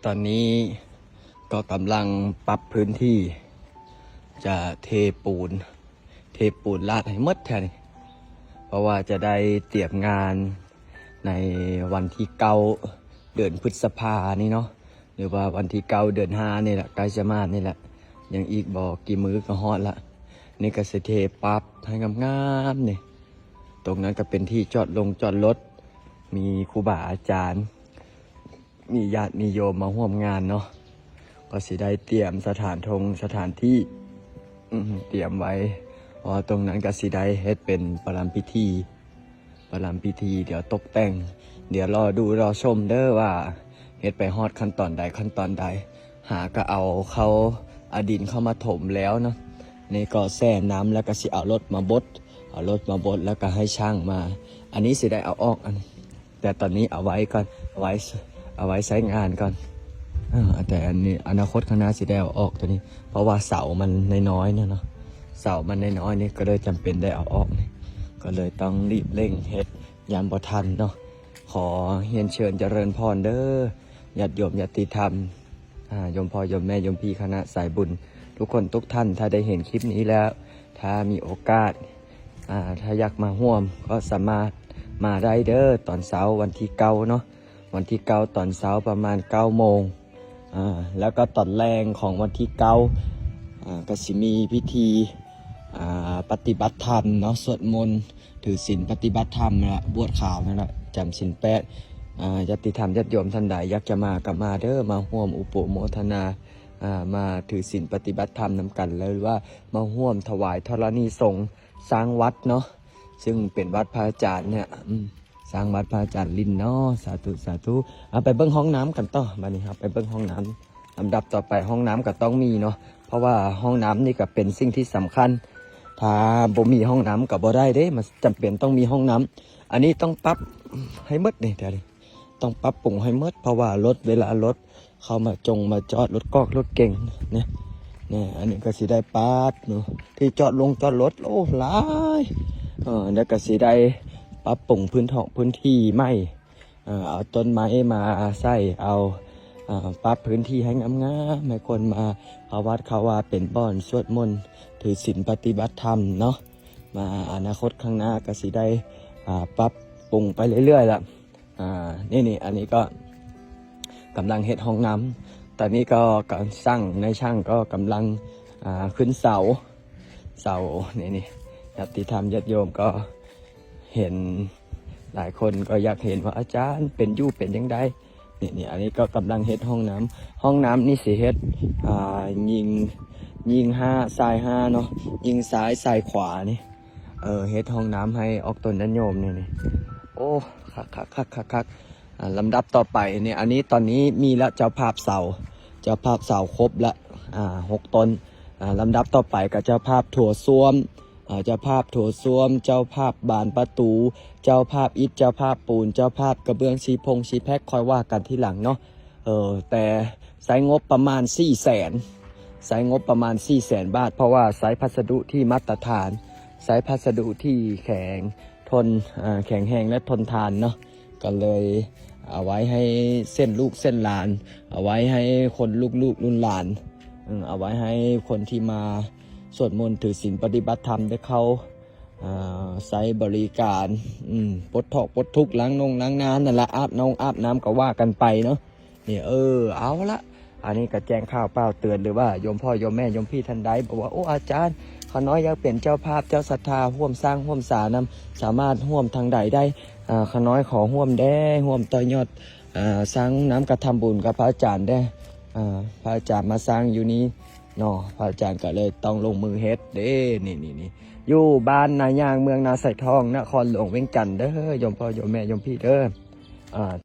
ຕອນນີ້ກໍກຳລັງປັບພື້ນທີ່ ຈະເທປູນ ເທປູນລາດໃຫ້ໝົດແຖວນີ້ ເພາະວ່າຈະໄດ້ຕຽມງານໃນວັນທີເກົ້າ ເດືອນພຶດສະພານີ້ເນາະ ຫຼືວ່າວັນທີເກົ້າ ເດືອນຫ້ານີ້ແຫຼະ ໃກ້ຈະມານີ້ແຫຼະ ຍັງອີກບໍ່ກີ່ມື້ກໍຮອດລະ. ນີ້ກໍຊິເທປັບໃຫ້ງາມໆນີ້ ຕົງນັ້ນກໍເປັນທີ່ຈອດລົງຈອດລົດ ມີຄູບາອາຈານ ມີຍາດມີໂຍມມາຮ່ວມງານເນາະ ກໍຊິໄດ້ຕຽມສະຖານທົງສະຖານທີ່ ອືມ ຕຽມໄວ້ ເພາະວ່າຕົງນັ້ນກໍຊິໄດ້ເຮັດເປັນປະລຳພິທີ ປະລຳພິທີ ດຽວຕົກແຕ່ງ ດຽວລໍດູລໍຊົມເດີວ່າເຮັດໄປຮອດຂັ້ນຕອນໃດ ຂັ້ນຕອນໃດ ຫາກໍເອົາເຂົ້າ ເອົາດິນເຂົ້າມາຖົມແລ້ວເນາະ ນີ້ກໍແຊ່ນ້ຳ ແລ້ວກໍຊິເອົາລົດມາບົດ ເອົາລົດມາບົດ ແລ້ວກໍໃຫ້ຊ່າງມາ ອັນນີ້ຊິໄດ້ເອົາອອກ ອັນ ແຕ່ຕອນນີ້ເອົາໄວ້ກ່ອນ ເອົາໄວ້ ເອົາໄວ້ໃຊ້ງານກ່ອນ ເອີ ແຕ່ອັນນີ້ອະນາຄົດຂ້າງໜ້າຊິໄດ້ເອົາອອກໂຕນີ້ ເພາະວ່າເສົາມັນນ້ອຍໆເນາະ ເສົາມັນນ້ອຍໆນີ້ ກໍເລີຍຈຳເປັນໄດ້ເອົາອອກນີ້ ກໍເລີຍຕ້ອງລີບເລັ່ງເຮັດ ຢ້ານບໍ່ທັນເນາະ. ຂໍຮຽນເຊີນຈະເລີນພອນເດີ ຍາດໂຍມຍາດຕິທຳ ອາ ໂຍມພໍ່ໂຍມແມ່ໂຍມພີ່ຄະນະສາຍບຸນ ທຸກຄົນທຸກທ່ານ ຖ້າໄດ້ເຫັນຄລິບນີ້ແລ້ວ ຖ້າມີໂອກາດ ອາ ຖ້າຢາກມາຮ່ວມກໍສາມາດມາໄດ້ເດີ ຕອນເຊົ້າວັນທີເກົ້າເນາະ ວັນທີເກົ້າຕອນເຊົ້າປະມານເກົ້າໂມງ ອາ ແລ້ວກໍຕອນແລງຂອງວັນທີເກົ້າ ອາ ກໍຊິມີພິທີ ອາ ປະຕິບັດທຳເນາະ ສວດມົນ ຖືສິນປະຕິບັດທຳ ແລະ ບວດຂາວນັ້ນແຫຼະ ຈຳສິນແປດ ອາ ຍາດຕິທຳຍາດໂຍມທ່ານໃດຢາກຈະມາກໍມາເດີ ມາຮ່ວມອຸປະໂມທະນາ ອາ ມາຖືສິນປະຕິບັດທຳນຳກັນ ຫຼືວ່າມາຮ່ວມຖວາຍທໍລະນີສົງ ສ້າງວັດເນາະ ຊຶ່ງເປັນວັດພະອາຈານເນຍ ອືມ ສ້າງວັດພະອາຈານລິນເນາະ ສາທຸ ສາທຸ. ເອົາໄປເບິ່ງຫ້ອງນ້ຳກັນຕໍ່ ບາດນີ້ເຮົາໄປເບິ່ງຫ້ອງນ້ຳ ລຳດັບຕໍ່ໄປ ຫ້ອງນ້ຳກໍຕ້ອງມີເນາະ ເພາະວ່າຫ້ອງນ້ຳນີ້ກໍເປັນສິ່ງທີ່ສຳຄັນ ຖ້າບໍ່ມີຫ້ອງນ້ຳກໍບໍ່ໄດ້ເດ້ ມັນຈຳເປັນຕ້ອງມີຫ້ອງນ້ຳ. ອັນນີ້ຕ້ອງປັບໃຫ້ໝົດນີ້ ດຽວນີ້ ຕ້ອງປັບປຸງໃຫ້ໝົດ ເພາະວ່າລົດ ເວລາລົດເຂົ້າມາຈົງມາຈອດ ລົດກອກລົດເກັງ ນີ້ ນີ້ ອັນນີ້ກໍຊິໄດ້ປັບເນາະ ທີ່ຈອດລົງຈອດລົດ ໂອ້ ຫຼາຍ ເອີ ແລ້ວກໍຊິໄດ້ປັບປຸງພື້ນທ້ອງພື້ນທີ່ໃໝ່ ເອີ ເອົາຕົ້ນໄມ້ມາໃສ່ ເອົາ ເອີ ປັບພື້ນທີ່ໃຫ້ງາມໆ ໃຫ້ຄົນມາເຂົ້າວັດເຂົ້າວາ ເປັນບ່ອນສວດມົນ ຖືສິນປະຕິບັດທຳເນາະ ມາອະນາຄົດຂ້າງໜ້າກໍຊິໄດ້ ອາ ປັບປຸງໄປເລື້ອຍໆລະ. ອາ ນີ້ໆ ອັນນີ້ກໍກຳລັງເຮັດຫ້ອງນ້ຳ ຕອນນີ້ກໍ ກໍຊ່າງ ນາຍຊ່າງກໍກຳລັງ ອາ ຂຶ້ນເສົາ ເສົາ ນີ້ໆ ຍາດຕິທຳຍາດໂຍມກໍເຫັນ ຫຼາຍຄົນກໍຢາກເຫັນວ່າອາຈານເປັນຢູ່ເປັນຈັ່ງໃດ ນີ້ໆ ອັນນີ້ກໍກຳລັງເຮັດຫ້ອງນ້ຳ ຫ້ອງນ້ຳນີ້ຊິເຮັດ ອາ ຍິງ ຍິງຫ້າ ຊາຍຫ້າເນາະ ຍິງຊ້າຍຊາຍຂວານີ້ ເອີ ເຮັດຫ້ອງນ້ຳໃຫ້ອອກຕົນຍາດໂຍມນີ້ ນີ້ ໂອ້ ຄັກໆໆໆໆ ອາ ລຳດັບຕໍ່ໄປນີ້ ອັນນີ້ຕອນນີ້ມີແລ້ວ ເຈົ້າພາບເສົາ ເຈົ້າພາບເສົາຄົບລະ ອາ ຫົກຕົ້ນ ອາ ລຳດັບຕໍ່ໄປກໍເຈົ້າພາບຖົວສ້ວມ ອາ ເຈົ້າພາບຖົວສ້ວມ ເຈົ້າພາບບານປະຕູ ເຈົ້າພາບອິດ ເຈົ້າພາບປູນ ເຈົ້າພາບກະເບື້ອງ ຊີພົງຊີແພັກ ຄ່ອຍວ່າກັນທີຫຼັງເນາະ ເອີ ແຕ່ໃຊ້ງົບປະມານສີ່ແສນ ໃຊ້ງົບປະມານສີ່ແສນບາດ ເພາະວ່າໃຊ້ພັດສະດຸທີ່ມາດຕະຖານ ໃຊ້ພັດສະດຸທີ່ແຂງ ທົນ ເອີ ແຂງແຮງ ແລະ ທົນທານເນາະ ກໍເລີຍເອົາໄວ້ໃຫ້ເຊັ່ນລູກເຊັ່ນຫຼານ ເອົາໄວ້ໃຫ້ຄົນລູກໆລຸ້ນຫຼານ ເອີ ເອົາໄວ້ໃຫ້ຄົນທີ່ມາສວດມົນຖືສິນປະຕິບັດທຳໄດ້ເຂົ້າ ອາ ໃຊ້ບໍລິການ ອືມ ປົດຖອກປົດທຸກ ລ້າງນົງລ້າງນານັ້ນລະ ອາບນົງອາບນ້ຳກໍວ່າກັນໄປເນາະ ນີ້ ເອີ ເອົາລະ ອັນນີ້ກໍແຈ້ງຂ່າວປ່າວເຕືອນ ຫຼືວ່າໂຍມພໍ່ໂຍມແມ່ໂຍມພີ່ທ່ານໃດບອກວ່າ ໂອ້ ອາຈານ ຂ້ານ້ອຍຢາກເປັນເຈົ້າພາບເຈົ້າສັດທາ ຮ່ວມສ້າງຮ່ວມສານຳ ສາມາດຮ່ວມທາງໃດໄດ້ ອາ ຂ້ານ້ອຍຂໍຮ່ວມແດ່ ຮ່ວມຕໍ່ຍອດ ອາ ສ້າງນ້ຳກະທຳບຸນກັບພະອາຈານແດ່ ອາ ພະອາຈານມາສ້າງຢູ່ນີ້ເນາະ ພະອາຈານກໍເລີຍຕ້ອງລົງມືເຮັດເດ້ ນີ້ໆໆ ຢູ່ບ້ານນາຍ່າງ ເມືອງນາຊາຍທອງ ນະຄອນຫຼວງວຽງຈັນເດີ ໂຍມພໍ່ໂຍມແມ່ໂຍມພີ່ເດີ ອາ